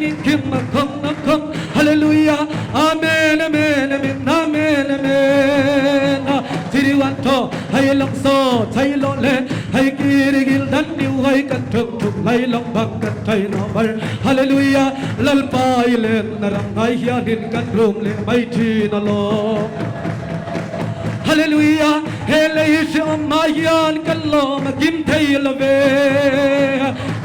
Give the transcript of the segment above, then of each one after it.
ni king ma khong na khong hallelujah amen amen amen amen amen chiri wan tho hay long so chai lo le hay ki ri gil dan niu hay kan thuk thuk lai long bang kan thai no bar hallelujah lalpai len na ram ngai hianin kan rum le mai thin alo hallelujah he lei si om ma hian kan lo ma kim thei lo ve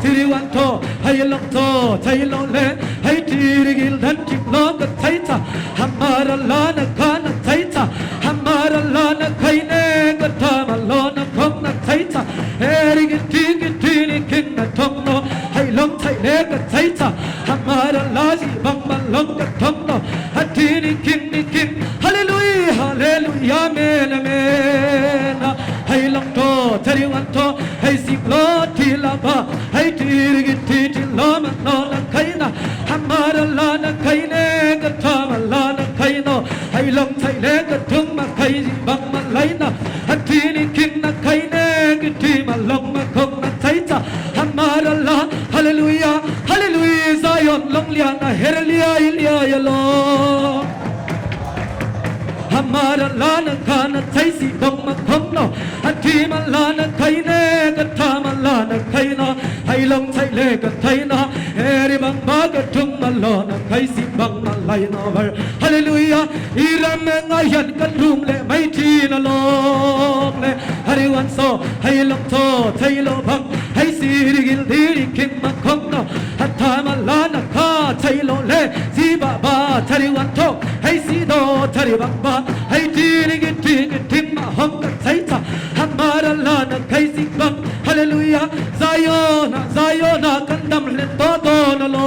chiri wan tho hay long tho chai lo le hay ti ri gil dan chik lo ka thai cha hamara la na kha na thai cha hamara la na khai ne ka tha ma lo na khong na thai cha he ri gi ti gi ti ni king na thong no hay long thai le ka thai cha hamara la ji bang ma long ka thong no ha ti ni king ni king hallelujah hallelujah amen amen hay long tho thari wan tho hay si lo thi la ba hay ti ri gi ti ti lo ma no na khai na hamara la na khai ne ka tha ma la na khai no hay long thai le ka thung ma khai ji bang ma lai na ha ti ni king na khai ne ki ti ma long ma khong na thai cha hamara la hallelujah hallelujah zion long lian na herlia ilia ya lo hamara la na kha na thai si dong ma khong no ha thi ma la na khai ne ka tha ma la na khai na hay long thai le ka thai na he ri bang ba ka thung ma lo na khai si bang ma lai na var hallelujah iram nga hian kan rum le mai thi na lok le hari wan so hay long tho thai lo bang hay si ri gil thi ri kim ma khong no ha tha ma la na kha thai lo le si ba ba thari wan tho hay si do thari bang ba hay ti ri gi ti gi thim ma hong ka thai cha hamara la na khai si bang hallelujah zion zion kan dam le to to na lo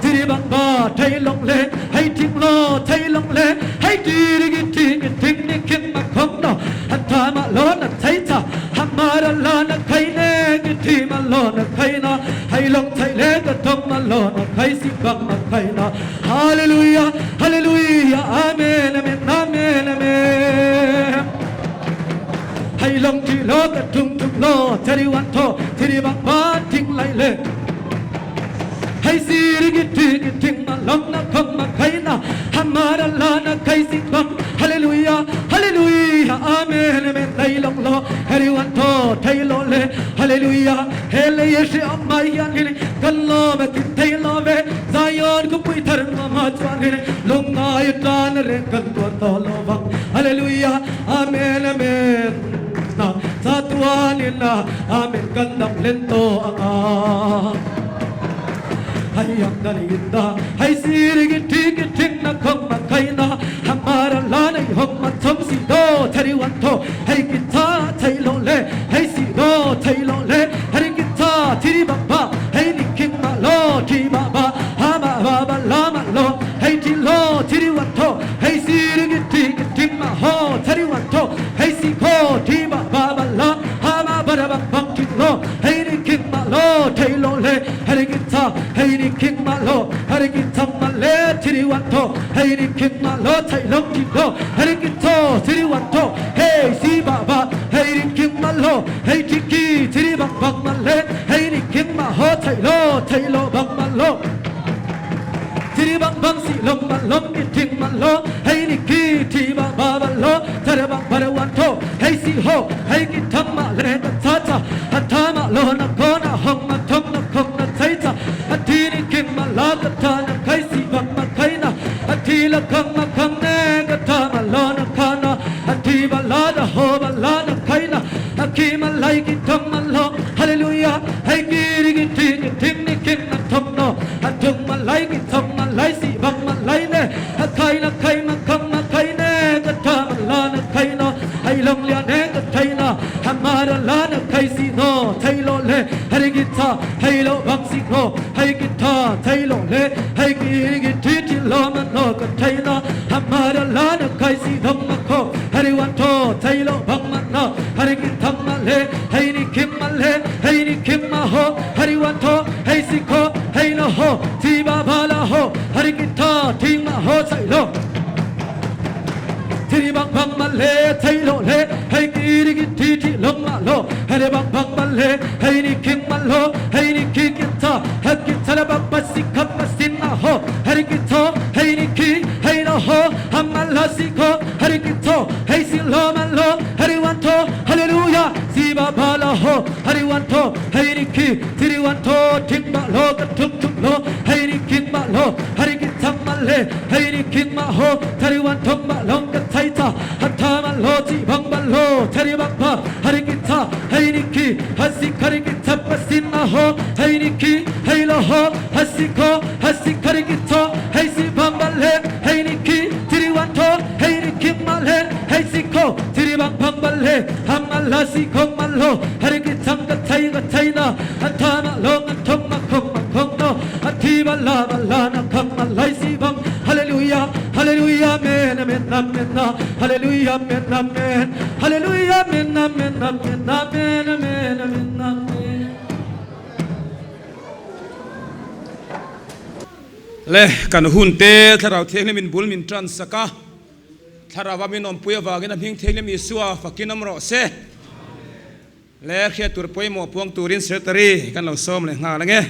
Tiri bang ba thai long le hay thing lo thai long le hay ti ri gi ti gi thing ni king ma khong no han tha ma lo na thai cha hamara la na khai ne gi thi ma lo na khai na hay long thai le ka thong ma lo na khai si bang ma khai na hallelujah hallelujah amen amen amen amen hay long thi lo ka thung thung lo thari wan tho thiri bang ba thing lai le hay si ri gi thi gi thing ma long na khong ma khai na hamara la na khai si bang hallelujah hallelujah amen amen thai long lo hari wan tho thai lo le hallelujah hele yeshi amma yan hili kan lo ma tin thai lo ve zion ku pui thar ma ma chuan hili lung ngai tan re kan tuar to lo bang hallelujah amen amen na sa tuan na amen kan dam len to anga hay ang dalinda hay sirigi tiki ting na khong ma khai na hamara la nei hong ma thom si do thari wan tho hay ki tha thai lo le hay si do thai lo le hari ki tha thiri ba ba hay ni king ma lo thi ba ba ha ma ba ba la ma lo hay thi lo thiri wan tho hay sirigi tiki ting ma ho thari wan tho hay si kho thi ba ba ba la ha ma ba ra ba bang thi lo hay ni king ma lo thai lo le hari ki tha hay ni king ma lo hari ki tham ma le thiri wan tho hay ni king ma lo thai long thi lo hari ki tho thiri wan tho hey si ba ba hay ni king ma lo hay thi ki thiri bang bang ma le hay ni king ma ho thai lo thai lo bang ma lo thiri bang bang si long ma long ki thing ma lo hay ni ki thi ba ba ba lo thara bang ba ra wan tho hay si ho hay ki tham ma le ta cha cha ha tha ma lo na ko na hong ma thong na khong na thai cha ha thi ni king ma la ka tha na khai si bang ma khai na ha thi la khang ma khang ne ka tha ma lo na kha na ha thi ba la da ho ba la na khai na ha ki ma lai ki thong ma lo hallelujah hay ki ri ki thi ki thing ni king na thong no ha thung ma lai ki thong ma lai si bang ma lai ne ha khai na khai ma khang ma khai ne ka tha ma la na khai na hay long lia ne ka thai na hamara la na khai si no thai lo le hari ki tha hay lo bang si no hay ki tha thai lo le hay ki ri ki thi thi lo ma no ka thai na hamara la na khai si thong ma kho hari wan tho thai lo bang ma no hari ki tham ma le hay ni kim ma le hay ni kim ma ho hari wan tho hay si kho hay no ho thi ba ba la ho hari ki tha thi ma ho sai lo thiri bang bang ma le thai lo le hay ki ri ki thi thi long ma lo hari bang bang ma le hay ni king ma lo hay ni ki ki tha ha ki thiri wan tho thing ma lo ka thum thum lo hei ri king ma lo hari ki chang ma le hei ri king ma ho thari wan thong ma long ka chai cha hat tha ma lo chi bang ma lo thari bang pa hari ki cha hei ri ki hasi khari ki chap pa sin na ho hei ri ki hei lo ho hasi kho hasi khari ki tho hei si bang ma le hei ri ki thiri wan tho hei ri king ma le hei si kho thiri bang bang ma le ham ma la si khong ma lo hari ki chang ka chai ka chai na an tha ma long an thong ma khong ma khong no an thi ba la ba la na khang ma lai si bang hallelujah hallelujah amen amen amen na hallelujah amen amen hallelujah amen amen amen amen amen amen amen. Le kan hun te Thlarau Thianghlim in bul min tan sak a, Thlarau a min awmpui avangin a hming Thianghlim Isua fakin awm rawh se. Le hriat tur pawimawh puang turin Secretary kan lo sawm leh nghal ange.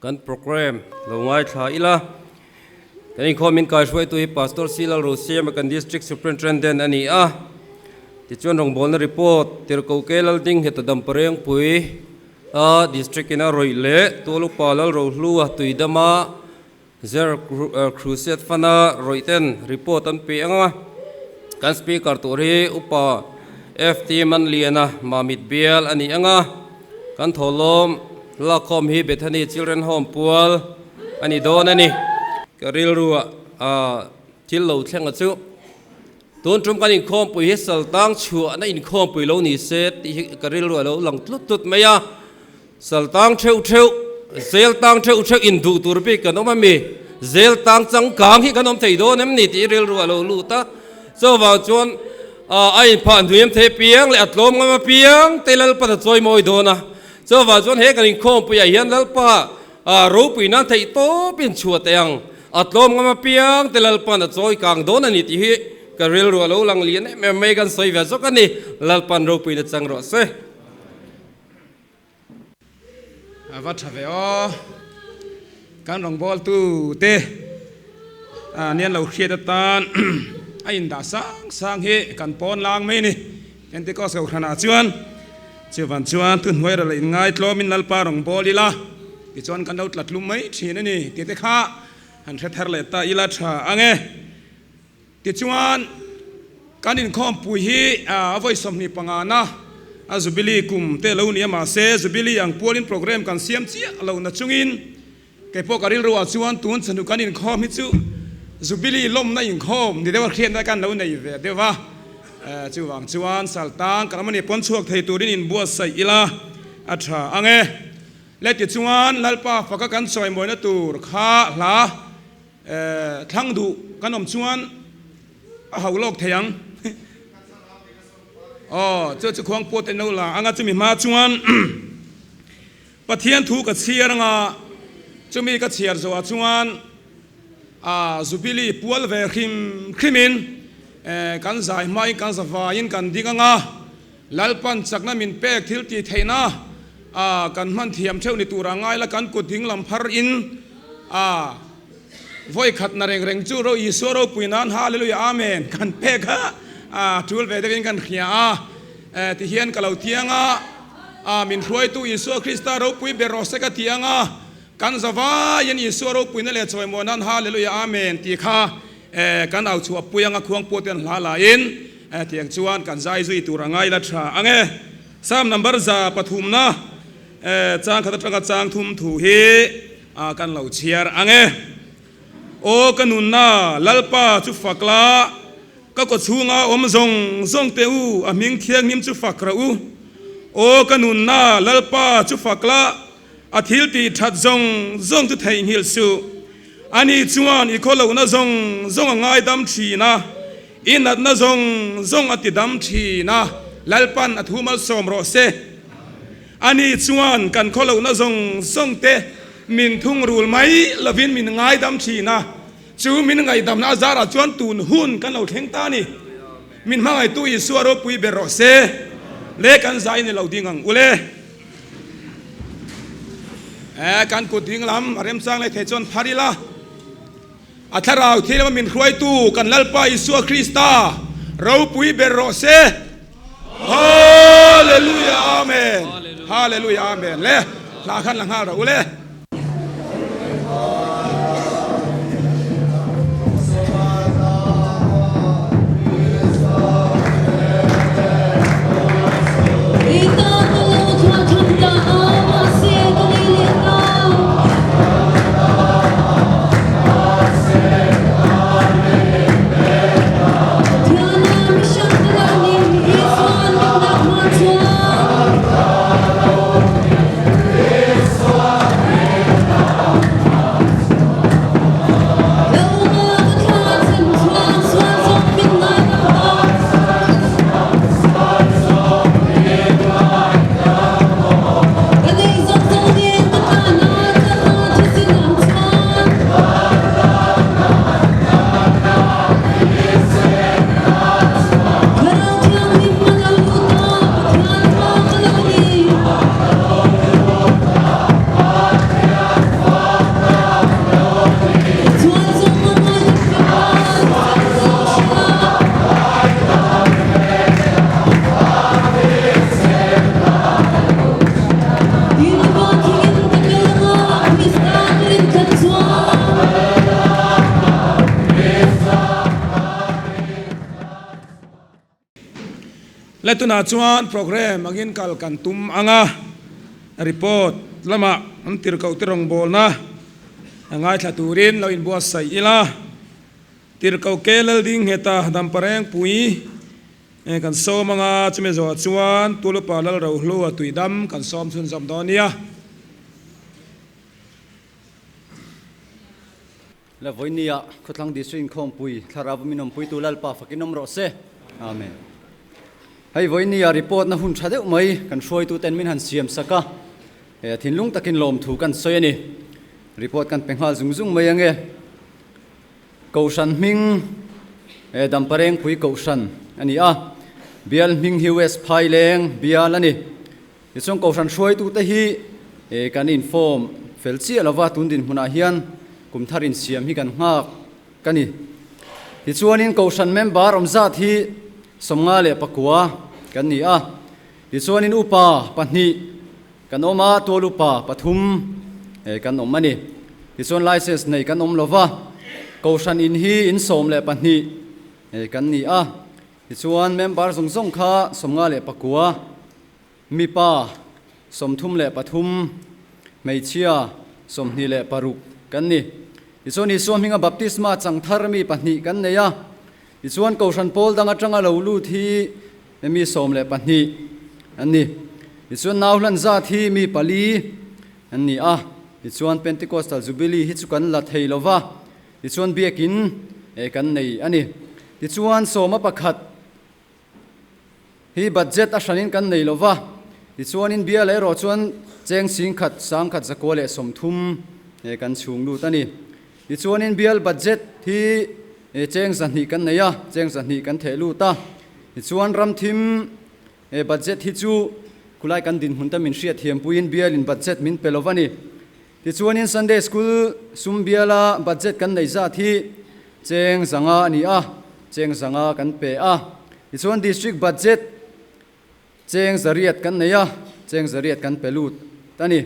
Kan program lo ngaithla ila. Kan inkhawm min kaihruaitu hi Pastor C Lalrosiama kan District Superintendent a ni a. Tichuan rawngbawlna report Tirhkoh Ke Lalding Heta Damparengpui a District in a rawih leh Tualupa Lalrohlua Tuidama Zer Crusade Fund-a rawih ten report an pe ang a. Kan Speaker tur hi Upa FT Manliana Mamit Bial a ni ang a. Kan thawhlawm lakkhawm hi Bethany Children Home pual a ni dawn a ni. Ka rilru ah thil lo thleng a chu. Tun tum kan inkhawmpui hi saltang chhuahna inkhawmpui lo ni se tih hi ka rilru a lo lang tlut tlut mai a. Saltang theuh theuh, zel tang theuh theuh in duh tur bik kan awm a mi? Zel tang changkang hi kan awm thei dawn em ni tih rilru a lo lut a. Chuvang chuan a inphah hnuiam thei apiang leh a tlawm ngam apiang te Lalpa ta chawi mawi dawn a. Chuvang chuan he kan inkhawmpuiah hian Lalpa ropui nan theih tawp in chhuah teh ang. A tlawm ngam apiang te Lalpa'n a chawi kang dawn a ni tih hi ka rilru a lo lang lian em em mai kan sawi ve zawk a ni. Lalpa'n ropuina chang rawh se. A va tha ve aw. Kan rawngbawltu te nian lo hriat atan a indah sang sang hi kan pawn lang mai a ni. Pentecost kohhranah chuan chuvan chuan thuhnuai ral inngaitlawmin Lalpa rawngbâwl ila tichuan kan lo tla tlum mai thin a ni tih te kha han hre thar leh ta ila tha ang e. Tichuan, kan inkhawmpui hi a vawi 25 na a Jubilee kum te lo ni a, mahse Jubilee ang pualin program kan siam chiah lo na chungin kei pawh ka rilru ah chuan tun chhanu kan inkhawm hi chu Jubilee lawmna inkhawm ni deuh a hriatna kan lo nei ve deuh a, chuvang chuan Saltang kan awm a ni pawn chhuak thei turin inbuatsaih ila a tha ang e. Le tichuan Lalpa faka kan chawimawina tur kha hla Thlang duh kan awm chuan a hauh lawk thei ang. Aw, chu chu khuang pawt en lo la anga chumi hma chuan Pathian thu ka chhiar anga chumi ka chhiar zawhah chuan a Jubilee pual ve hrim hrimin kan zai hmain kan zavaiin kan ding anga Lalpan chakna min pek thil tih theihna a kan hman thiam theuh ni tur a ngai la kan kut ding lam phar in a vawi khat na reng reng chu ro Isua ropui nan Hallelujah Amen kan pek a a tul ve deuh in kan hria a ti hian ka lo tiang a a min hruaitu Isua Krista ropui ber rawh se ka ti ang a kan zavai in Isua ropui na leh chawimawi nan Hallelujah Amen tih kha kan au chhuah pui ang a khuang pawh te an hla la in Hetiang chuan kan zai zui tur a ngai la tha ang e. Psalm number 300 na chang khat atanga chang thum thu hi kan lo chhiar ang e. Aw ka nunna Lalpa chu fak la, ka kaw chhunga awm zawng zawng teh u, a hming thianghlim chu fak rah u. Aw ka nunna Lalpa chu fak la, a thil tih that zawng zawng chu theihnghilh suh. Ani chuan i khawlohna zawng zawng a ngaidam thin a, i natna zawng zawng a tidam thin a, Lalpan a thu malsawm rawh se. Ani chuan kan khawlohna zawng zawng te min thungrul mai lovin min ngaidam thin a, chu min ngaihdamna a zarah chuan tun hun kan lo thleng ta a ni. Min hmangaihtu Isua ropui ber rawh se. Le kan zai ni lo ding ang u le. Kan kut ding lam a remchang leh thei chuan phar ila. A thlarau thilama min hruaitu kan Lalpa Isua Krista ropui ber rawh se. Hallelujah Amen. Hallelujah Amen. Le hla khan la nghal rawh u le. Le tunah chuan programme angin kal kan tum ang a, report lamah an tirhkoh te rawngbawlna a ngaithla turin lo inbuatsaih ila. Tirhkoh ke Lalding ngheta Damparengpui kan sawm ang a, chumi zawhah chuan Tulupa Lalrohlua Tuidam kan sawm chhunzawm dawn nia. La vawinia Khawthlang District Inkhawmpui Thlarau min awmpuitu Lalpa fakin awm rawh se. Amen. Hei vawinia report na hun tha deuh mai kan hruaituten min han siam sak a, thinlung takin lawmthu kan sawi a ni. Report kan pe nghal zung zung mai ange. Kohhran hming Damparengpui Kohhran a ni a, bial hming hi West Phaileng bial a ni. Tichuan Kohhran hruaitute hi kan inform fel chiah lova tun dinhmunah hian kum thar insiam hi kan nghak ka ni. Tichuanin Kohhran member awm zat hi 59 kan ni a, tichuanin upa pahnih Kan awm a, tual upa pathum kan awm a ni. Tichuan license nei kan awm lova, Kohhran in hi in 12 kan ni a. Tichuan member zawng zawng kha 59, mipa 33, hmeichhia 26 kan ni. Tichuan Isua hminga baptisma chang thar mi pahnih kan nei a. Tichuan Kohhran pawl dang atanga lo lut hi mi 12 an ni. Tichuan nau hlan zat hi mi pali an ni a. Tichuan Pentecostal Jubilee hi chu kan la thei lo va, tichuan biakin kan nei a ni. Tichuan sawma pakhat hi budget a hranin kan nei lo va, tichuanin bial erawh chuan cheng singkhat sangkhat zakua leh 30 kan chhung lut a ni. Tichuanin bial budget hi cheng 200 kan nei a, cheng 200 kan theh lut a. Tichuan ramthim budget hi chu khulai kan dinhmun te min hriat thiam puiin bialin budget min pe lo va ni. Tichuanin Sunday School sum biala budget kan nei zat hi cheng 500 a ni a, cheng 500 kan pe a. Tichuan District budget cheng 800 kan nei a, cheng 800 kan pe lut a ni.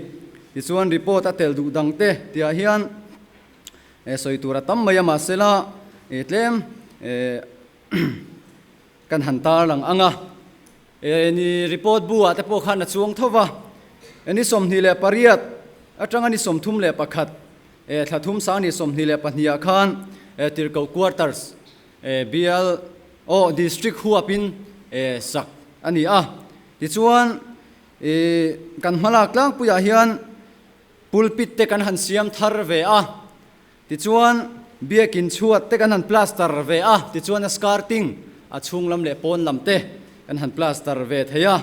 Tichuan report a tel duh dang te tihah hian sawi tur a tam mai a, mahsela tlem kan han tar lang ang a. Ni report bu ah te pawh khan a chuang tho va, ni 28 atanga ni 31 thla thum sang ni 22 ah khan Tirhkoh Quarters bial aw District huapin sak a ni a. Tichuan kan hmalak tlangpuiah hian pulpit te kan han siam thar ve a. Tichuan, biakin chhuat te kan han plaster ve a, tichuan a skirting, a chhung lam leh pawn lam te kan han plaster ve thei a.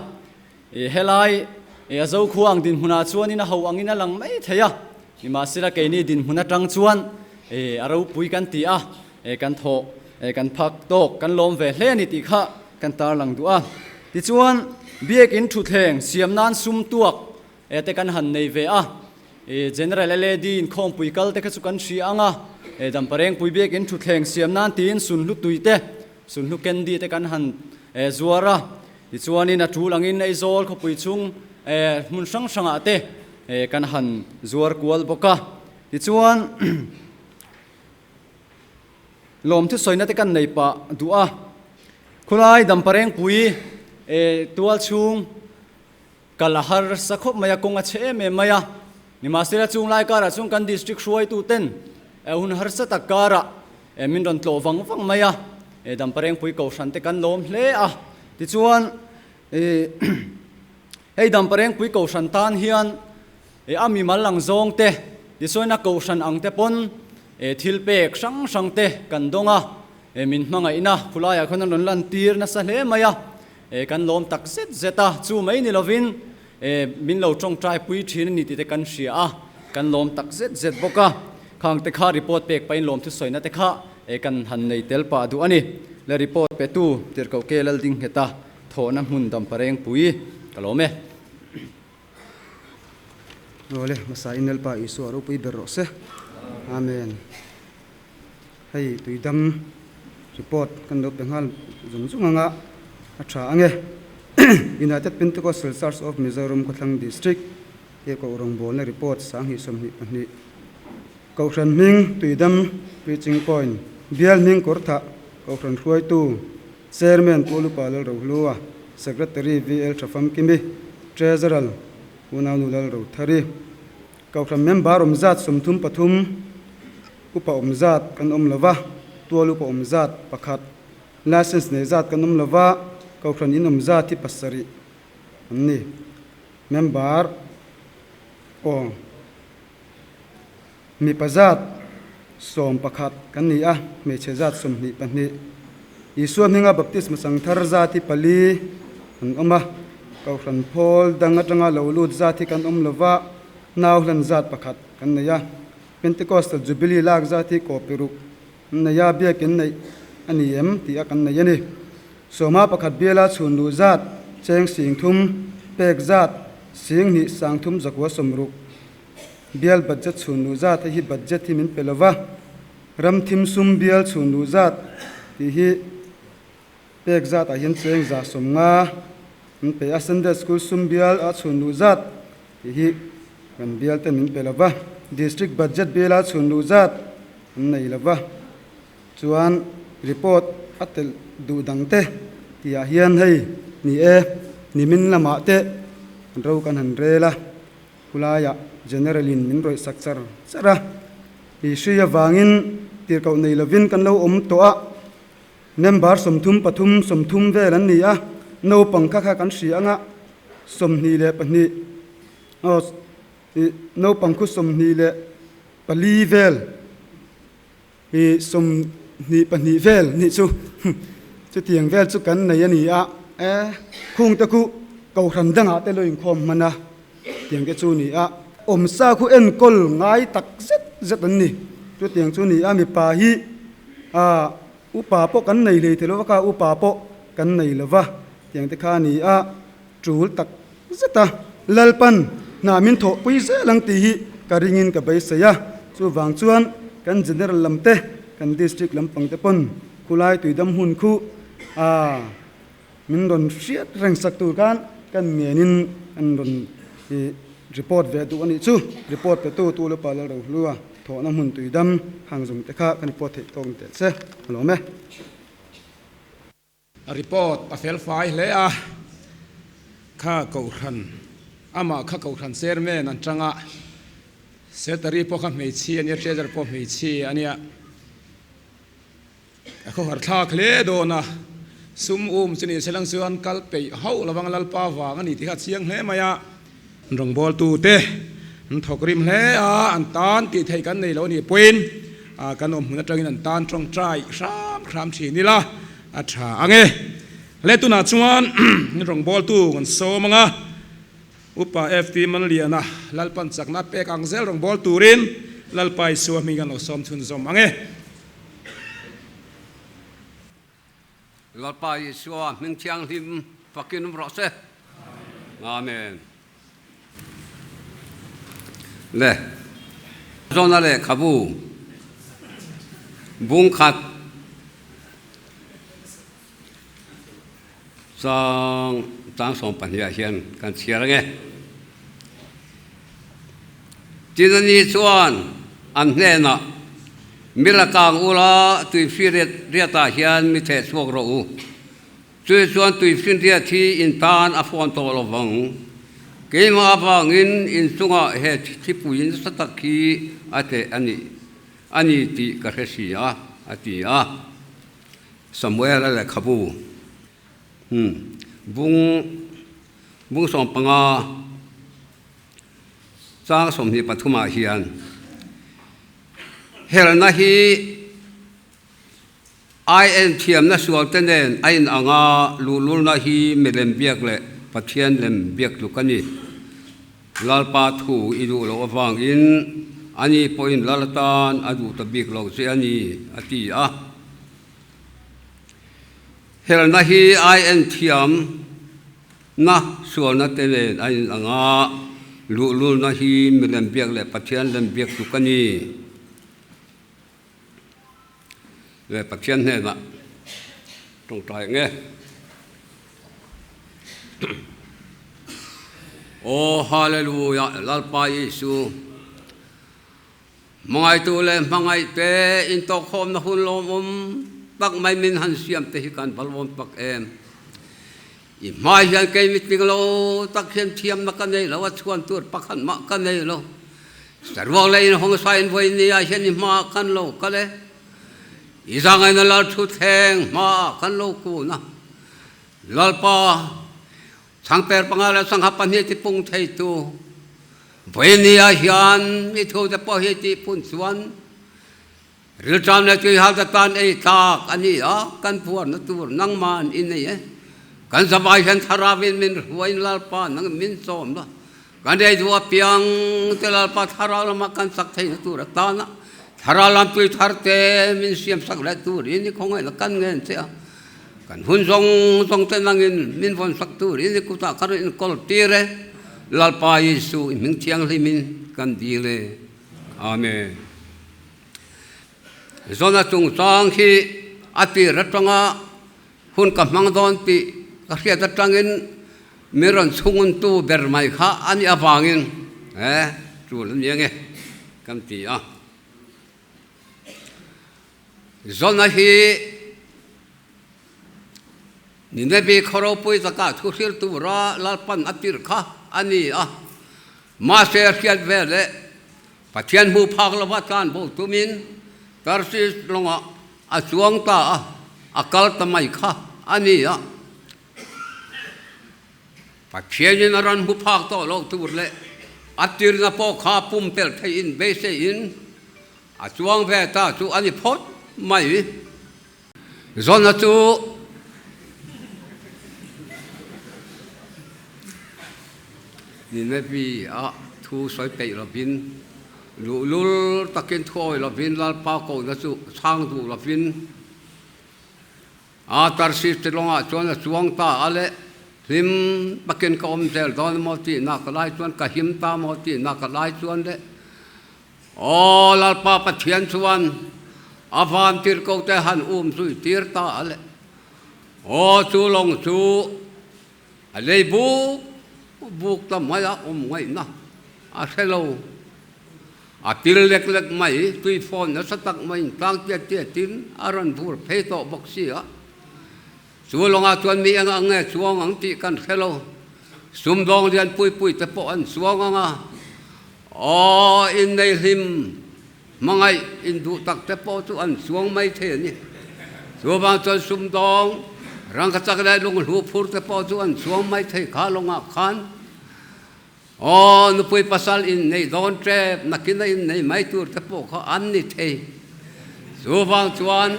I helai i a zokhua ang dinhmunah chuanin a ho angin a lang mai thei a, nimahsela keini dinhmun atang chuan i a ropui kan ti a, i kan thawh, i kan phak tawk kan lawm ve hle a ni tih kha kan tarlang duh a. Tichuan, biakin thutthleng siam nan sum tuak te kan han nei ve a. I General LAD inkhawmpui kal te kha chu kan hria ang a, Damparengpui biakin thutthleng siam nan tiin sunhlu tui te, sunhlu candy te kan han zuar a. Tichuanin a tul angin Aizawl khawpui chhung hmun hrang hrangah te kan han zuar kual bawk a. Tichuan lawmthu sawina te kan nei pah duh a. Khulai Damparengpui tual chhung Kal a harsa khawp mai a, kawng a chhe em em mai a. Nimahsela chung lai karah chuan kan district hruaitu ten hun harsa tak karah min rawn tlawh vang vang mai a, Damparengpui Kohhran te kan lawm hle a. Tichuan hei Damparengpui Kohhran tan hian a mimal ang zawng te, tichuan a Kohhran ang te pawn thil pek hrang hrang te kan dawng a, min hmangaihna khulaiah khawn an rawn lantir nasa hle mai a. E kan lawm tak zet zet a, chu mai ni lovin e min lo tawngtai pui thin a ni tih te kan hria a, kan lawm tak zet zet bawk a. Khang te kha report pek pahin lawm thusawi te kha e kan han nei tel pah duh a ni. Le report petu Tirhkoh Ke Laldingheta thawhna hmun Damparengpui ka lawm e. Awle, hmasa in Lalpa Isua ropui ber rawh se. Amen. Hei tuidam report kan lo pe nghal zung zung anga a tha ange. United Pentecostal Church of Mizoram Khawthlang District he koh rawngbawlna report 2022. Kohhran hming tuidam preaching point bial hming kawrthah Kohhran hruaitu Chairman Pu Lupa Lalrohlua, Secretary VL Thafamkimi, Treasurer Unaunu Lalrothari. Kohhran member awm zat 33, upa awm zat kan awm lova, tual upa awm zat pakhat, license nei zat kan awm lova, Kohhran in awm zat hi pasarih an ni. Member aw mipa zat 11 kan ni a, hmeichhe zat 22. Isua hminga baptisma sangthar zat hi pali an awm a, Kohhran phawl dang atanga lo lut zat hi kan awm lova, nau hlan zat pakhat kan nei a. Pentecostal Jubilee lak zat hi kaw peruk an nei a, biakin neih a ni em tih a kan nei a ni. Sawma pakhat biala chhun luh zat, cheng 3000, pek zat, 2000 360. Bial budget chhun luh zat hei hi budget hi min pe lova, ram thim sum bial chhun luh zat tih hi pek zat ah hian cheng 150 an pe a, Sunday School sum bial a chhun luh zat tih hi kan bial te min pe lova, District budget biala chhun luh zat an nei lova, chuan report a telh duh dang te tih ah hian hei ni e, nimin lamah te ro kan han rel a. Khulaiah General in min rawih sak char char a, i hri avangin tirhkoh nei lovin kan lo awm tawh a, member 33 30 vel an ni a, naupang kha kha kan hria anga 22 aw i naupang khu 24 vel i 22 vel nih chu chutiang vel chu kan nei a ni a, e khungte khu kohhran dangah te lo inkhawm hman a tiang te chu a ni a, awmsa khu enkawl ngai tak zet zet an ni chutiang chu a ni a, mipa hi ah upa pawh kan nei hlei thei lo va kha upa pawh kan nei lo va tiang te kha a ni a, tul tak zet a, Lalpan hna min thawhpui zel ang tih hi ka ringin ka beisei a, chuvang chuan kan General lam te, kan District lampang te pawn khulai tuidam hun khu a min rawn hriat reng sak tur khan kan ngenin an rawn i report ve duh a nih chu. Report petu tu Lupa Lalrohlua thawhna hmun tuidam hang zawng te kha kan report theih tawk ni teh se a lawm e. Report a fel fai hle a, kha Kohhran, amah kha Kohhran Chairman an tang a, Secretary pawh kha hmeichhia a nia, Treasurer pawh hmeichhia a nia, a khawhar thlak hle dawn a, sum um chu ni se lang chuan kal peih hauh lovang Lalpa vang a ni tih kha a chiang hle mai a. Rawngbawltute an thawk rim hle a, an tan tih theih kan nei lo a nih pawhin kan awm hmun atangin an tan tawngtai hram hram thin ila a tha ang e. Le tunah chuan rawngbawltu kan sawm ang a, Upa FT Manliana Lalpan chakna pek ang zel rawngbâwl turin Lalpa Isua hming kan lo sawm chhunzawm ang e. Lalpa Isua hming thianghlim fakin awm rawh se. Amen. Le Jona lehkhabu Bung khat chang chang 12 ah hian kan chhiar ange. Tin a ni chuan an hnenah, Mila kang ula tuifinriat riatah hian mi theh chhuak rawh u. Chui chuan tuifinriat hi in tan a fawn tawh lo vang. Keimah avangin in chungah he thipui nasa tak hi a teh a nih a ni tih ka hre si a, a ti a. Samuel-a lehkhabu bung bung 15 chang 23 ah hian helna hi IN thiamna sualte nen a inang a, luhlulna hi milem biak leh Pathian lem biak tluk a ni. Lalpa thu i duh loh avangin ani pawhin lal atan a duh ta bik lo che a ni, a ti a. Helna hi IN thiamna sualna te nen a inang a, luhlulna hi milem biak leh Pathian lem biak tluk a ni. Leh Pathian hnenah tawngtai ang e. Aw Hallelujah Lalpa Isu hmangaitu leh hmangaihte intawkkhawmna hun lawmawm tak mai min han siam te hi kan va lawm tak em. I hmai hian kei mitling lo tak hian thiamna ka nei lo a, chhuan tur pakhat mah ka nei lo. Saruak leh inhawng sa in vawi nia hian i hmaah kan lo kal e. I zangaina lal thutthleng hmaah kan lo kun a. Lalpa, changper panga leh sangha pahnih tipung theitu vawi nia hian i thute pawh hi tihpun chuan Rilṭam leh tuihal te tan ei tlak a ni a, kan puarna tur nangman i nei e. Kan zavai hian thlarauin min hruaiin Lalpa nang min chawm la, kan ei duh apiang te Lalpa thlarau lama kan chak theihna tur atana thlarau lam tui thar te min siamsak leh turin i khawngaihna kan ngen che a. Kan hun zawng zawng te nangin min vawnsak turin i kutah ka rawn inkawl tir e. Lalpa Isu i hming thianghlimin kan dil e. Amen. Zona chungchang hi a tir atanga hun ka hmang dawn tih ka hriat atangin mi rawn chhunguntu ber mai kha a nih avangin he tul a ni ange kan ti a. Zona hi Nineveh khaw ropui takah thuhriltu tura Lalpan a tirh kha a ni a. Mahse a hriat veleh Pathian hmuh phak lova tlan bo tumin Tarsis lawngah a chuang ta a, a kal ta mai kha a ni a. Pathianin a rawn hmu phak tawh loh tur leh a tirna pawh kha pumpelh theihin beiseiin a chuang ve ta chu a ni phawt mai. Zawna chu Nineveh ah thu sawi peih lovin, luhlul takin thuawi lovin Lalpa kohna chu chhang duh lovin a Tarsis tilawngah chuan a chuang ta a le, hlim takin ka awm zel dawn emaw tihna ka lai chuan ka him ta maw tihna ka lai chuan le Aw Lalpa Pathian chuan a van tirhkoh te han um zui tir ta a le. Aw chu lawng chu a lei buk buk ta mai a, awm ngaihna a hre lo. A pil lek lek mai, tui fawn nasa tak maiin tlang tiat tiatin a rawn vur phei tawh bawk si a. Chu lawngah chuan mi eng ang nge chuang ang tih kan hre lo. Sumdawng lian pui pui te pawh an chuang ang a, aw innei hlim hmangaih induh tak te pawh chu an chuang mai thei a ni. Chuvang chuan sumdawng rangkachak leh lunghlu phur te pawh chu an chuang mai thei kha lawngah khan aw nupui pasal innei dawn tep nakin a innei mai tur te pawh kha an ni thei. Chuvang chuan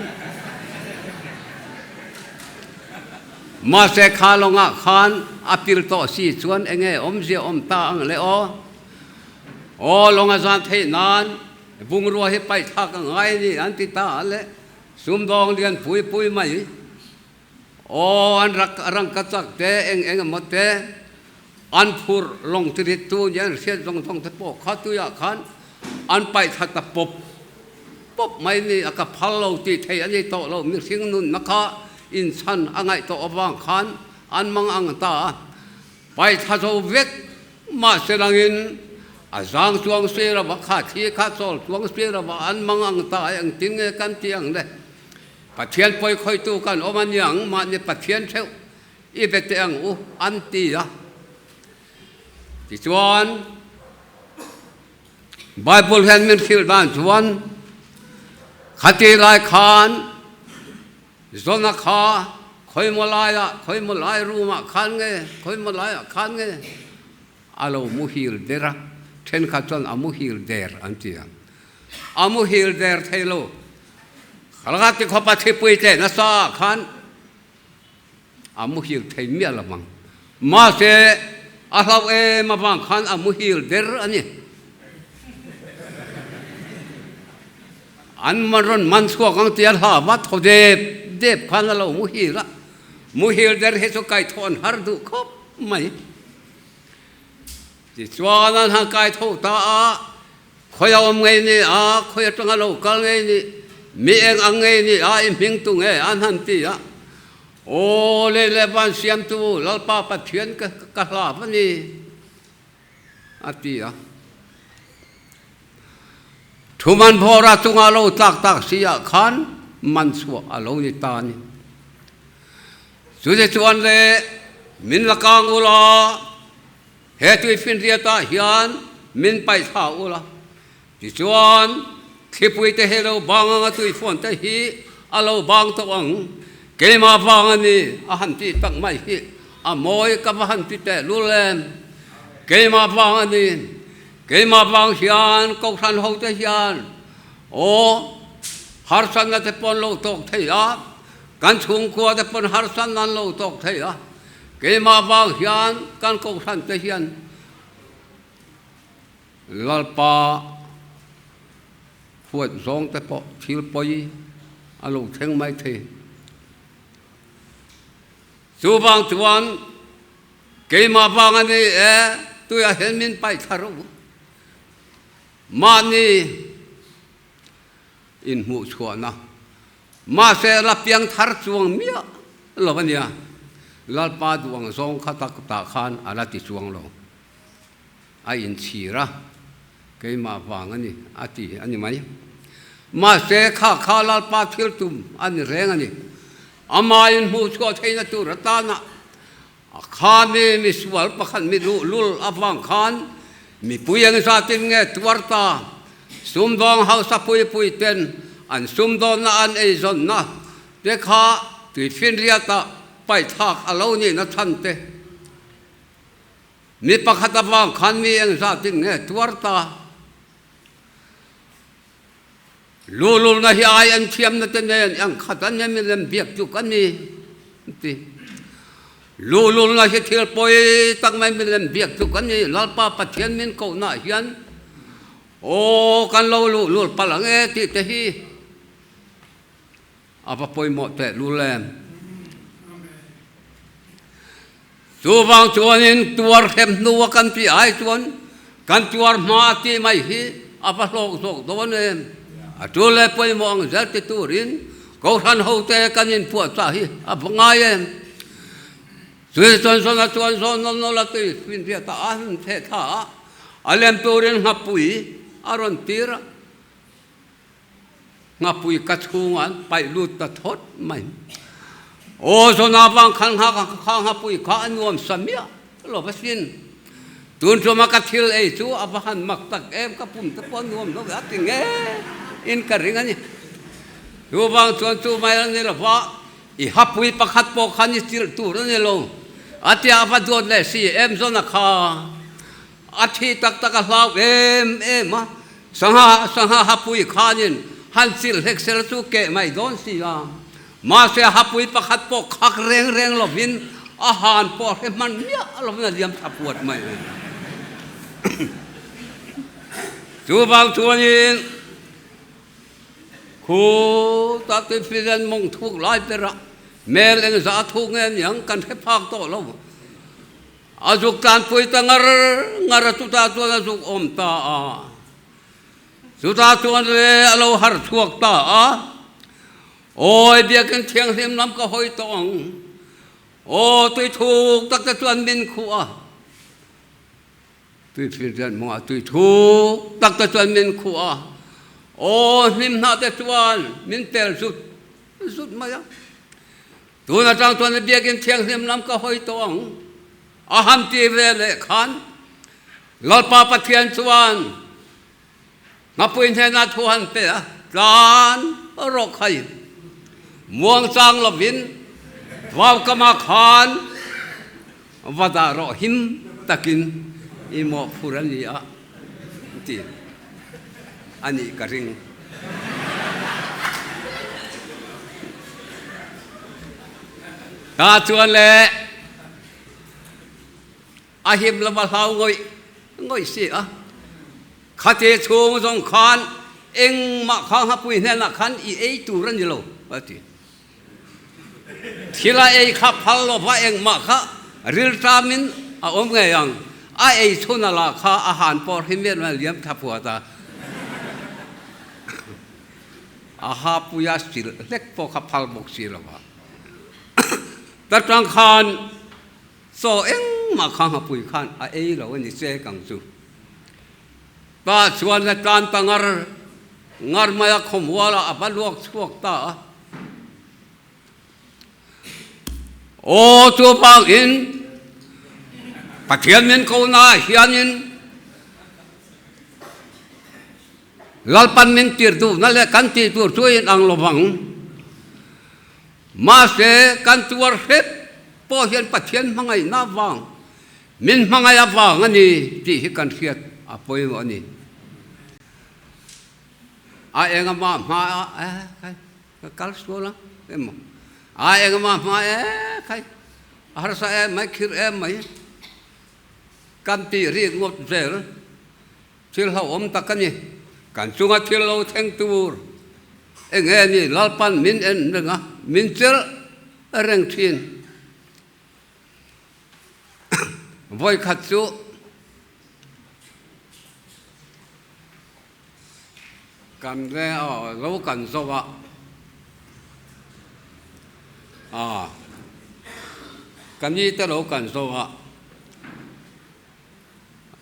mahse kha lawngah khan a pil tawh si chuan enge awmzia awm ta ang le aw. Aw lawng a zan theih nan bungrua hi paih thlak a ngai a ni an ti ta a le. Sumdawng lian pui pui mai aw an rak rangka chak te eng eng emaw te an phur lawng tirit tu nia an hriat zawng zawng te pawh kha tuiah khan an paih thla ta pawp. pawp mai ni a, ka phal lo tih thei a ni tawh lo, mihring nunna kha inchhan a ngaih tawh avang khan an mang ang ta a, paithla zo vek mahse langin a zang chuang si lo va, kha thi kha chawl chuang si lo va, an mang ang ta a, engtin nge kan ti ang le? Pathian pawi khawitu kan awm a niang, mahni Pathian theuh i be teh ang u an ti a. Tichuan, Bible hian min hrilh dan chuan khati lai khan Jona kha khawimaw laiah, khawimaw lai room-ah khan nge, khawimaw laiah khan nge a lo muhil der a, thenkhat chuan a muhil der an ti a. A muhil der thei lo. Khalakati khawpa thipui tleh nasa ah khan A muhil thei miah lo vang. Mahse, a hlauh em avang khan a muhil der a ni. An rawn man chhuak ang tia hla va thaw dep dep khan a lo muhil a. Muhil der hi chu kaithawn har duh khawp mai. Tichuan an han kaitho ta a, khawi a awm ngei ni a, khawi atanga lo kal ngei ni, mi eng ang ngei ni a, i hming tu nge an han ti a. Aw lei leh van siamtu Lalpa Pathian ka ka hlap a ni, a ti a. Thuman bawra chunga lo tlak tak si ah khan man chhuah a lo ni ta a ni. Chutichuan le min la kang ula, he tuifinriatah hian min paih thla ula, Tichuan, thlipui te hi lo bang anga tuifawn te hi a lo bang tawh ang. Keimah vang a ni a han tih tak mai hi a mawi ka va han ti teh lul em. Keimah vang a ni. Keimah vang hian Kohhran ho te hian aw harsatna te pawn lo tawk thei a, kan chhungkua te pawn harsatna an lo tawk thei a. Keimah vang hian kan Kohhran te hian Lalpa huat zawng te pawh thil pawi a lo thleng mai thei. Chuvang chuan keimah vang a ni e, tuiah hian min paih thla rawh u. Mahni inhmuh chhuahna mahse la piang thar chuang miah lo a nia. Lalpa duang zawng kha tak tah khan a la ti chuang lo. A inchhir a, keimah vang a ni, a ti a ni mai. Mahse, kha kha Lalpa thil tum a ni reng a ni. Ama inhmuh chhuah theihna tur atana a kha mi misual pakhat mi luhlul avang khan mipui eng zatin nge tuar ta? Sumdawng hausa pui pui ten an sumdawnna an eizawnna te kha tuifinriatah paihthlak a lo nihna chhan te. Mi pakhat avang khan mi engzatin nge tuar ta? Luhlulna hi ai an thiamna te nen engkhat an em in biak tluk a ni ti. Luhlulna hi thil pawi tak mai milem biak tluk a ni. Lalpa Pathian min kohna hian aw kan lo luhlul palh ang e tih te hi A va pawimawh teh lul em? Chuvang chuanin tuar hrem hnua kan tih ai chuan kan tuar hma tih mai hi a va hlawk zawk dawn em? A tul leh pawimawh ang zel ti turin Kohhran hote kan inpuahchah hi a va ngai em? Chui chuan zawn a chuan zawn nawl nawl a tui finriatah a han theh thla a, a lem turin nghapui a rawn tir a. Nghapui ka chhungah an paih lut ta thawt mai. Aw zawna vang khan kha nghapui kha a nuam sa miah lo va sin. Tun ṭuma ka thil ei chu a va han mak tak em, ka pum te pawh a nuam lo ve a ti nge in ka ring a ni. Chuvang chuan chu mai a ni lo va, i hapui pakhat pawh khan i chilh tur a ni lo. A tia a va duat leh si em zawna kha. A thi tak tak a hlau em em a, sangha sangha hapui khanin han chilh hlek sel chu keh mai dawn si a. Mahse hapui pakhat pawh khak reng reng lovin a han pawh hre hman miah lovin a liam tha puat mai. Chuvang chuanin khu tak tui filen mawng thuk lai berah mel engzah a thuk nge niang kan hre phak tawh lo. A zuk tlanpui ta ngar ngar a, chutah chuan a zuk awm ta a. Chutah chuan le a lo harh chhuak ta a, Awi biakin thianghlim lam ka hawi tawh ang, aw tui thuk tak te chuan min khuh a, tui fir rian mawngah tui thuk tak te chuan min khuh a, aw hnim hnah te chuan min pel zut zut mai a. Tun atang chuan biakin thianghlim lam ka hawi tawh ang a han ti ve leh khan Lalpa Pathian chuan Ngapui hnenah thu han pe a, tlan rawh khai muangchang lovin vaukama khan va dah rawh him takin i mawhphur a ni a ti a nih ka ring. Ta chuan le a him lova hlau ngawih ngawih si a, khati chhung zawng khan engmah kha nghapui hnenah khan i ei tur a ni lo a ti. Thil a ei kha phal lova engmah kha rilṭamin a awm ngei ang. A ei chhun a lah kha a han pawh hrim em a liam thla phuat a. A ha puia sil hlek pawh kha phal bawk si lo va. Ta tang khan chaw engmah kha nghapui khan a ei lo a ni che kang chu. Ta chuan la tan ta ngar ngar mai a, khawmualah a va luak chhuak ta a. Aw chu vangin Pathian min ko na hianin Lalpan min tir duhna leh kan tih tur chu in ang lovang. Mahse kan tuar hrep pawh hian Pathian hmangaihna vang Min hmangaih avang a ni tih hi kan hriat a pawimawh a ni. A engama hma a e khai ka kal sual ang emaw a engama hma e khai a harsa em mai khirh em mai kan tih rik ngawt zel thil hlauhawm tak a ni. Kan chunga thil lo thleng tur enge ni Lalpan min en reng a min chelh reng thin. Vawikhat chu kan le lo kan zo a, a ka ni te lo kan zo a,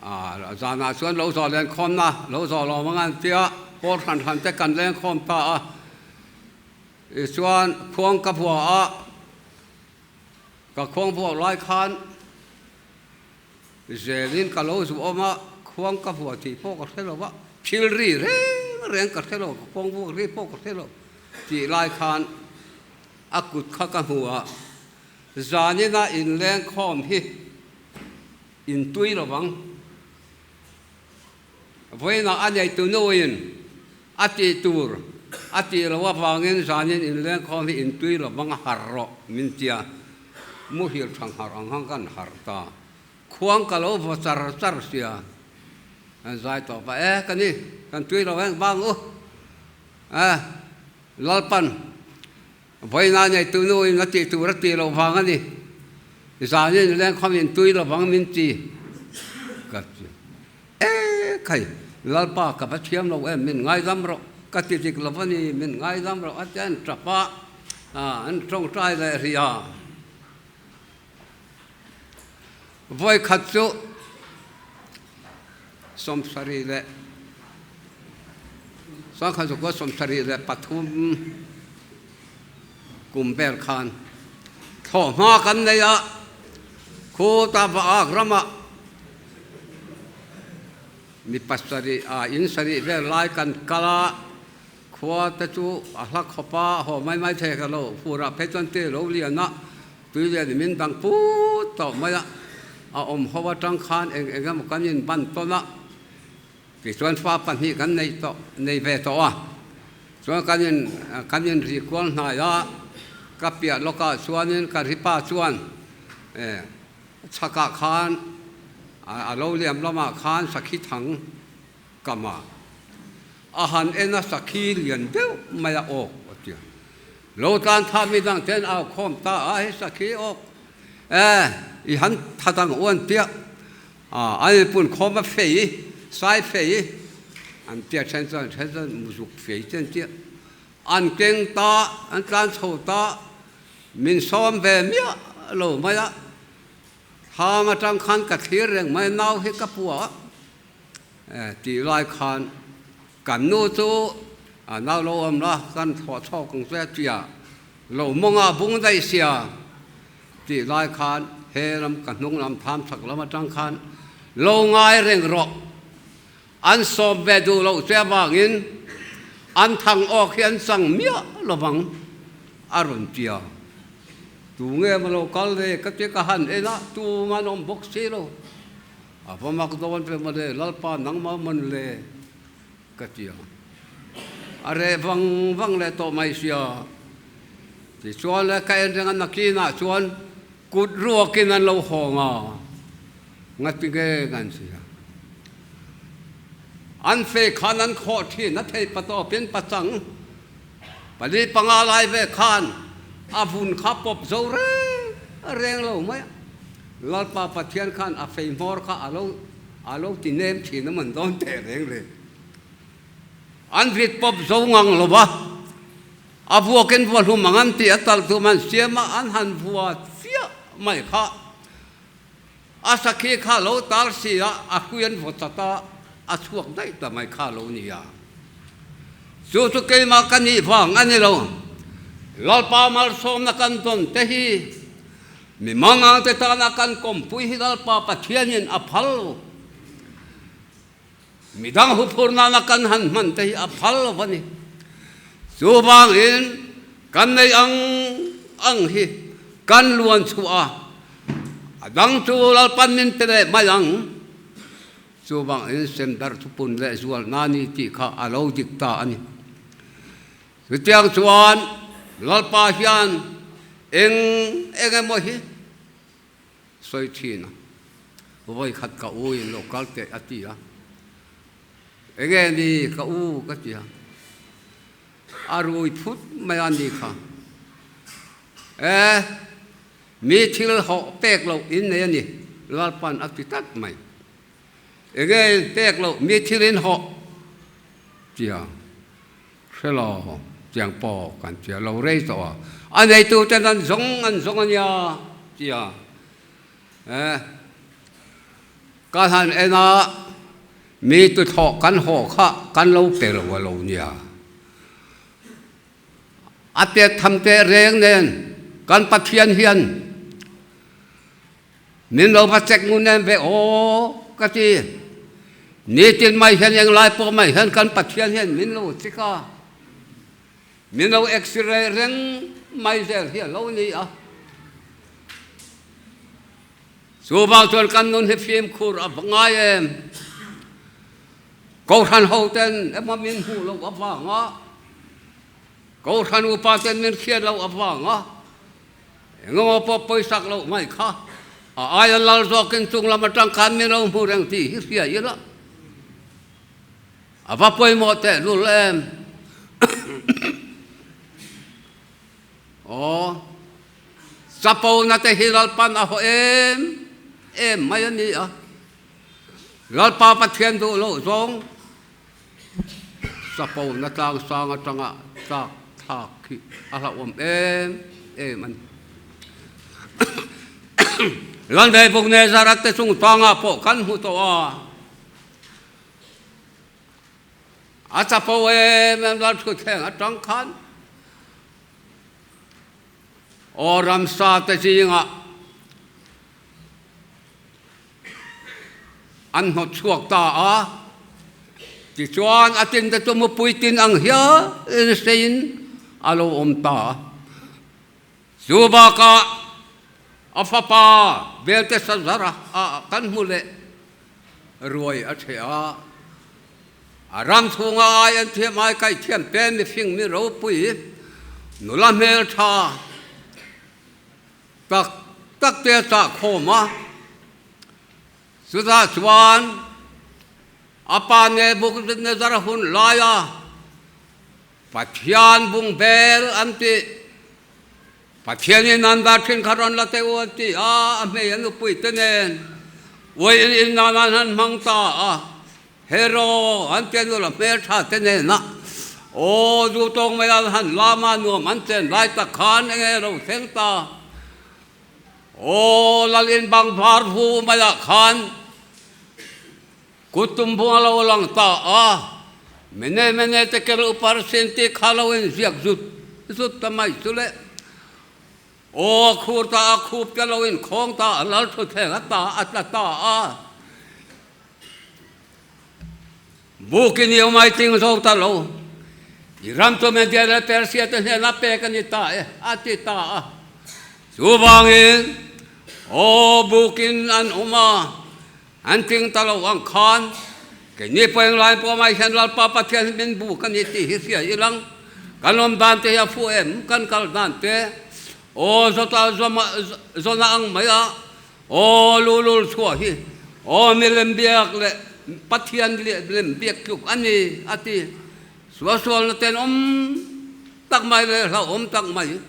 a zanah chuan lo zawh lenkhawmna lo zawh lo ang an tia pawl hran hran te kan lenkhawm ta a, tichuan khuang ka vua a. Ka khuang vuak lai khan zelin ka lo zu awm a, khuang ka vuah tih pawh ka hre lo va, thil ri reng reng ka hre lo, ka khuang vuak ri pawh ka hre lo tih lai khan a kut kha ka hmu a, zanina inleng khawm hi intui lo vang. Vawiinah a neitu nuin a tih tur a tih loh avangin zanin inlengkhawm hi intui lo vang a harh rawh min tia muhil thang harh ang ang kan harh ta. Khuang ka lo vaw char char sia an zai tawh pah e ka ni kan tui lo eng vang u e Lalpan vawiinah neitu nuin a tih tur a tih loh vang a ni zanin inlengkhawm intui lo vang min ti ka ti. E khai, Lalpa ka va thiam lo em, min ngaidam rawh, ka ti dik lo va ni, min ngaidam rawh a ti a, an tap a, an tawngtai leh rih a. Vawikhat chu 73 73 kum vel khan thlawhhma kan nei a, khu ta va ak ramah mi pasarih ah in sarih vel lai kan kal a, khua te chu a hla khawp a, haw mai mai thei ka lo, fur ah phei chuan tui a lo lian a, tui lian in min dang put tawh mai a, a awm ho atang khan eng eng emaw kan in ban tawn a, tichuan fa pahnih kan neih tawh nei ve tawh a, chuan kan in kan in ri kual hnai a, ka piah lawkah chuanin ka ripa chuan eh. Chhakah khan a lo liam lamah khan sakhi thang kam a, a han en a sakhi lian deuh mai a awk a ti a. Lo tlan tha mi dang ten au khawm ta a, hei sakhi awk e, i han tha dang uan piah a, an inpun khawm a fei, sai fei. An tia then chuan then chuan muzuk fei te an tia. An keng ta, an tlan chho ta, min sawm ve miah lo mai a. Thlam atang khan ka thlir reng mai a, nau hi ka pua a tih lai khan kan nu chu a nau lo awm la, kan thawh chhawk ang che tia lo mawngah bung daih sia tih lai khan he lam ka hnung lam thlam chak lam atang khan lo ngai reng rawh. An sawm ve duh loh che avangin an thang awk hi an chang miah lovang a rawn ti a. Tu nge maw lo kal ve ka ti ka han en a, tu man awm bawk si lo. A va mak dawn ve maw le, Lalpa nangmah mawn le ka ti a. A reh vang vang leh tawh mai sia. Tichuan le ka en reng a nakinah chuan Kut ruakin an lo hawng a, ngati nge kan si a. An fei khan an khawh thin a thei patawpin pachang pali panga lai ve khan a vun kha pawp zo reng reng lo mai a. Lalpa Pathian khan a fei hmawr kha a lo a lo ti nem thin a man dawn teh reng le. An vit pawp zo ngang lo va. A vuakin vua hlum ang an tih a talh tum an siam a, an han vua chiah mai kha. A sakhi kha lo tar si a, a hrui an vaw chat a, a chhuak daih ta mai kha lo ni a. Chu chu keimah ka nih vang a ni lo. Lalpa malsawmna kan dawn te hi mi mangang te tana kan kawmpui hi Lalpa Pathianin a phal lo. Midang huphur nana kan han hman te hi a phal lo a ni. Chuvangin kan nei ang ang hi kan luan chhuah a, a dang chu Lalpan min pe leh mai ang. Chuvangin semdar thupun leh zual na ni tih kha a lo dik ta a ni. Chutiang chuan Lalpa hian eng eng emaw hi Sawi thin a, vawi khat ka u in lo kal teh a ti a, enge ni ka u ka ti a, a rui phut mai a ni kha, e mi thil hawh pek loh in nei a ni Lalpan a ti tlat mai, enge in pek loh mi thil in hawh ti a. Hre lo, tiang pawh kan tia lo rei tawh a, a neitu ten an zawng an zawng a nia tia eh ka han en a, mi tuthawh kan haw kha kan lo pe lo a lo nia. A pek tham teh reng nen kan Pathian hian Min lo va check ngun em ve aw ka ti. Nitin mai hian englai pawh mai hian kan Pathian hian min lo chik a, min lo x-ray reng mai zel hi a lo ni a. Chuvang chuan kan nun hi fimkhur a va ngai em. Kohhran ho ten emaw min hmuh loh avanga Kohhran upa ten min hriat loh avanga Engemaw pawh pawisak loh mai kha a aia lal zawkin chung lam atang khan min lo hmu reng tih hi hria ila a va pawimawh teh lul em. Aw, chapo na te hi Lalpan a haw em em mai a ni a, Lalpa Pathian duh loh zawng Chapo na tlang sang atanga tlak thlak hi a hlauhawm em em a ni. Lalnei Buknezara te chungchangah pawh kan hmu tawh a, a chapo em em Lalthuthleng atang khan aw ramsa te zingah An hnawt chhuak ta a, tichuan a tinte chu mupui tin ang hial in hreiin a lo awm ta a. Chu bakah a fapa Belteshazzar-a kan hmu leh ruai a chhe a, a ram chhunga ai an thiam ai kaih thiam te mifing mi ropui nula hmeltha tak tak te a chah khawm a, chutah chuan a pa Nebuchadnezzar hun laia Pathian bung bel an tih, Pathianin an dar thin kha rawn la teh u an ti a, a hmei a nupui te nen uaiin in nan an han hmang ta a. Hero an tia nula hmeltha te nena aw du tawng mai a han lama nuam an chen lai tak khan enge lo thleng ta. Aw lal in bang var hu maiah khan kut tum bung a lo lang ta a, mene mene te kel upar sin tih kha lo in ziak zut zut ta mai chu le. Aw a khur ta a khup te lo in khawng ta a lal thutthleng a ta a tla ta a. Buk in i awm ai tling zo ta lo. I ram chu Media leh Persia te hnenah pek a ni ta e, a ti ta a. Chuvangin, aw bukin an awm a, an tling ta lo ang khan, keini pawh englai pawh mai hian Lalpa Pathian hi min buk a ni tih hi hria ilang. Kan awm dan te hi a fuh em? Kan kal dan te, aw zawta zawna ang mai a, Aw lulul chhuah hi aw milem biak leh Pathian lem biak tluk a ni a ti. Sualsualna tenawm tak mai leh hlauhawm tak mai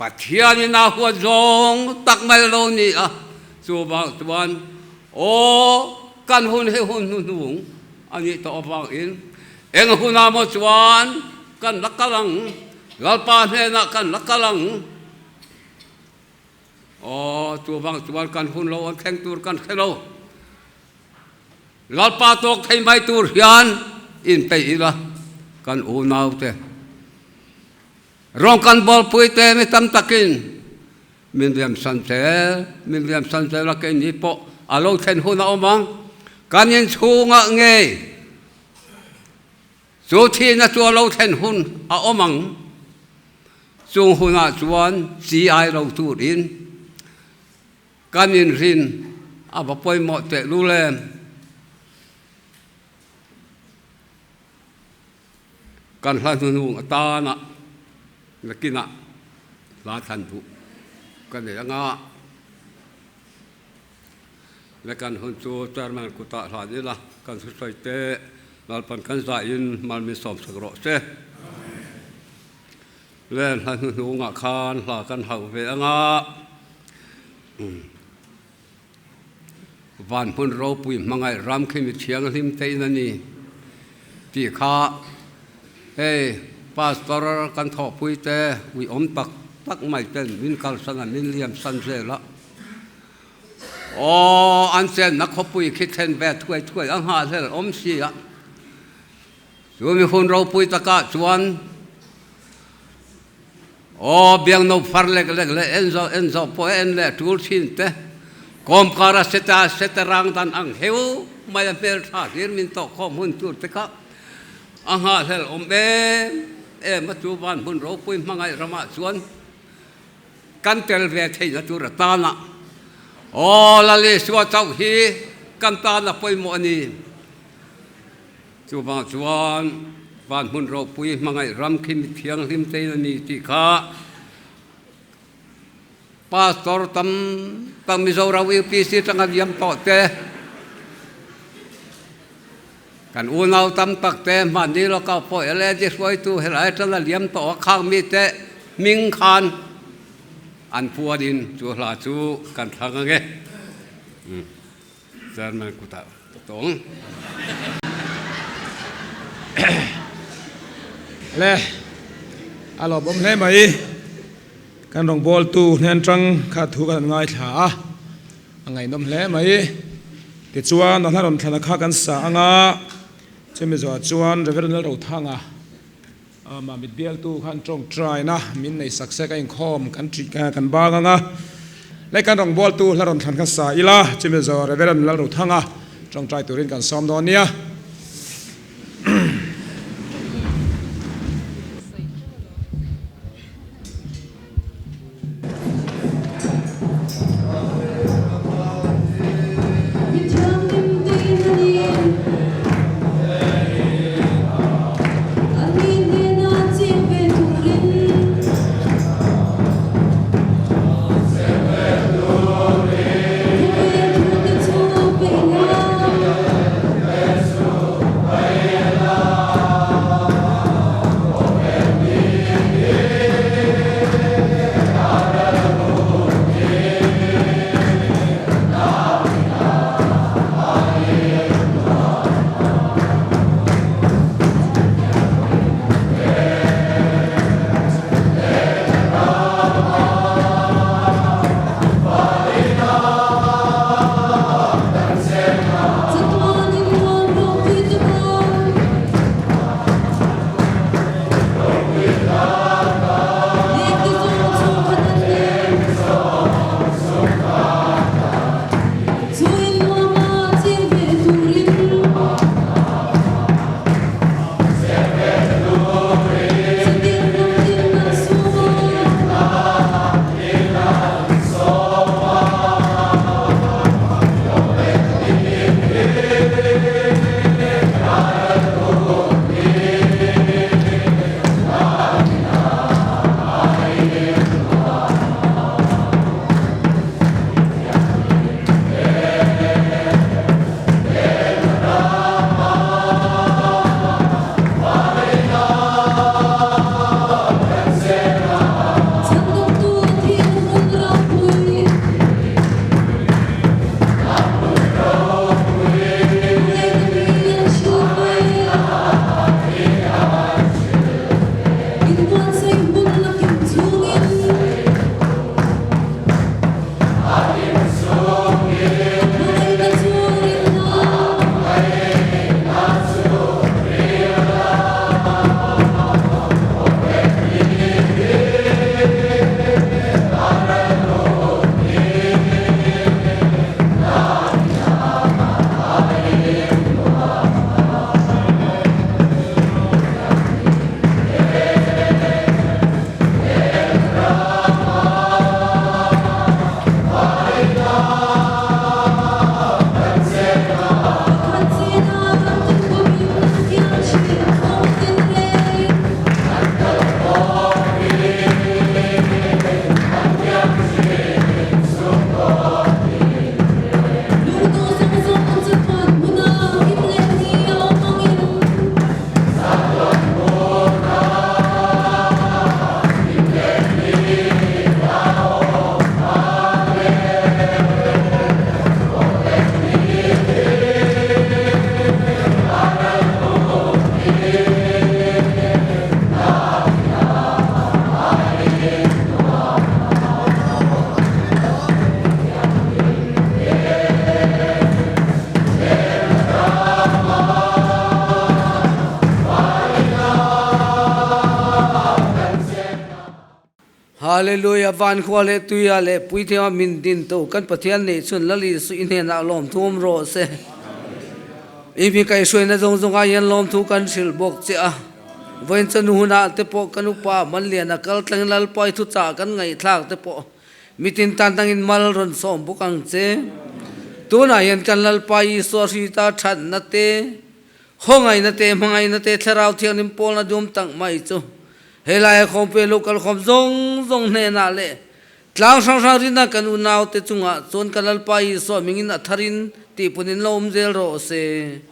Pathianin a huat zawng tak mai lo ni a. Chuvang chuan aw kan hun hi hun hnuhnung a nih tawh avangin eng hunah maw chuan kan la kal ang, Lalpa hnenah kan la kal ang. Aw, chuvang chuan kan hun lo an thleng tur kan hre lo. Lalpa tawk thei mai tur hian inpeih ila kan unaute rawng kan bawlpui te mi tam takin min riamsan zel, min riamsan zel a keini pawh a lo thlen hun a awm ang. Kan inchhungah ngei Chu thihna chu a lo thlen hun a awm ang. Chung hunah chuan chi ai lo turin kan inrin a va pawimawh tehlul em? Kan hla hnuhnung atana nakinah hla thlan duh ka nei anga. Le kan hun chu Chairman kutah hlan ila kan thusawi te Lalpan kan zahin mal min sawm sak rawh se. Le hla hnuhnungah khan hla kan hauh ve anga van hmun ropui hmangaih ram khi mi thianghlim te in a ni tih kha hei Pastor kan thawhpui te uiawm tak tak mai ten min kalsan a min liamsan zel a. Aw, an chenna khawpui khi thlen ve thuai thuai a nghahhlel awm si a. Chu mi hun ropui takah chuan aw, biangno far lek lek leh en zawh en zawh pawh en leh tul thin te, kawmkara seta seta rang dan ang heu mai a hmeltha hlir min tawh khawm hun tur te kha a nghahhlel awm em em a. Chu van hmun ropui hmangaih ramah chuan Kan tel ve theihna tur atana Aw Lal Isua chauh hi kan tan a pawimawh a ni. Chuvang chuan van hmun ropui hmangaih ram khi mi thianghlim tein a ni tih kha Pastor tam tak Mizoram UPC atanga liam tawh te, kan unau tam tak te hmanni lawkah pawh LED hruaitu helai atanga liam tawh a khang mite hming khan an puanin chu hla chu kan thlang ang e. Chairman kutah ka tawng. Le, a lawmawm hle mai. Kan rawngbawltu hnen tang kha thu kan han ngaithla a, a ngaihnawm hle mai. Tichuan, a hla rawn thlana kha kan sa ang a, chumi zawhah chuan Reverend Lalrothanga, Amah mit bialtu khan tawngtaina min nei sak sek a inkhawm kan ṭih kan bang ang a, lei kan rawngbawltu hla rawn thlan kha sa ila, chumi zawh Reverend Lalruthanga tawngtai turin kan sawm dawn nia. Hallelujah Van khua leh tuia leh puithiama min din tu kan Pathian nih chun Lal Isu i hnenah lawmthu awm rawh se. I mi kaihhruaina zawng zawngah hian lawmthu kan hrilh bawk che a. Vawiin chawhnu hunah te pawh kan upa Manliana kal tlangin Lalpa i thuchah kan ngaihthlak te pawh mitin tan dangin mal rawn sawm bawk ang che. Tunah hian kan Lalpa Isua hrita thatna te, Khawngaihna te, hmangaihna te, Thlarau Thianghlim pawlna dum tak mai chu helaia khawmpui lo kalkhawm zawng zawng hnenah leh tlang hrang hrang rina kan unaute chungah chuan ka Lalpa Isua mingin a tharin tihpunin lo awm zel rawh se.